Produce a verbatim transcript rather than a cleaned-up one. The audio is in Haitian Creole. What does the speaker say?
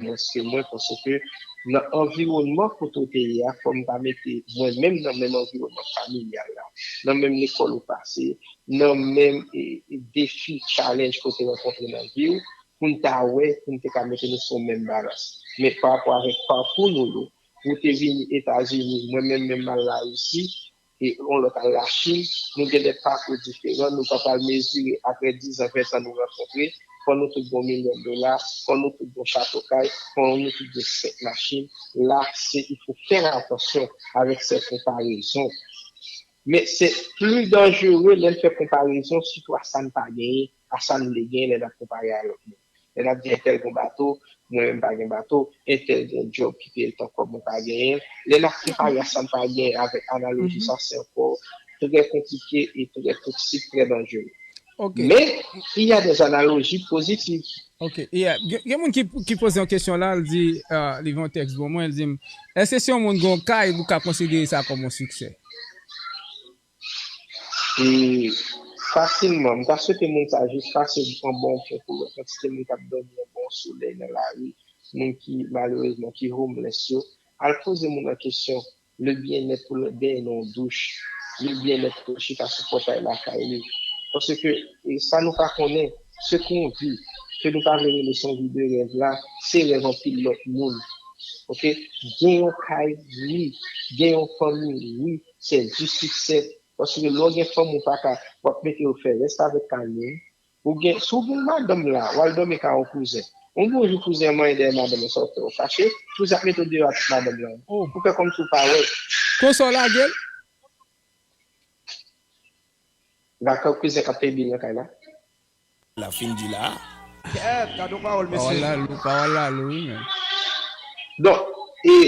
mwens ke mwen, paske nan anviwònman kote w te ye a, fò m ta mete mwen menm nan menm anviwònman familyal la, nan menm lekòl ou pase, nan menm e, e, defi, challenge ke w te rankontre nan vi w, pou n ta wè, pou n te ka mete nou sou menm balans. Men pa rapò avèk pakou nou yo, ou te vini Etazini, mwen menm menm m al Larisi, e yon lòt al Lachin, nou gen de pakou diferan, nou pa pral mezire apre diz an, ven zan nou rankontre, fò nou tout gon milyon dola, fò nou tout gon chato kay, fò nou tout gen senk machin. La, se, il faut faire attention avec ces comparaisons. Men se pli danjere lè n fè konparezon sitou a sa n pa genyen, a sa n vle genyen lè n ap konpare a lòt moun. Lè n ap di entèl gon bato, mwen menm pa gen bato, entèl gen djòb ki peye l tan kòb mwen pa genyen l. Lè n ap konpare a sa n pa genyen avèk analoji sa, se ankò trè konplike e trè toksik, trè danjere. Ok. Men, il y a des analogies positives. Ok. Yeah. Gen, gen moun ki, ki poze yon kesyon la, l di, uh, li voye yon tèks ban mwen, l di m, èske si yon moun gen yon kay, ou ka konsidere sa kòm yon siksè? E fasilman, m ta swete moun sa jis pase anba yon pon pou wè kantite moun k ap dòmi anba yon solèy nan lari, moun ki malerezman ki homeless yo, al poze moun nan kesyon, le byenèt pou l benyen nan yon douch, le byenèt pou l chita sou pòtay lakay li. Paske e sa nou pa konnen, ce qu'on vit, ke nou pa vle rele se yon vi de rèv la, se rèv anpil lòt moun. Ok? Gen yon kay, wi. Gen yon fanmi, wi. Se du succès. Paske lè w gen fanmi, ou pa ka, w ap mete yo fè rès avèk kay moun. Ou gen, si w gen madanm la, w al dòmi kay yon kouzen. Yon bon jou kouzen an manyen dèyè madanm lan, sa w fè? Ou fache? Kouzen ap mete w deyò avèk madanm lan. Oh. Ou fè kòmsi w pa wè. Konsa w lage l? Vakant kouzen k ap peye bil nan kay la. La fin di la. Kèt, gade yon pawòl, Pawòl mesye. la lou, pawòl la lou, wi, men. Donk, e,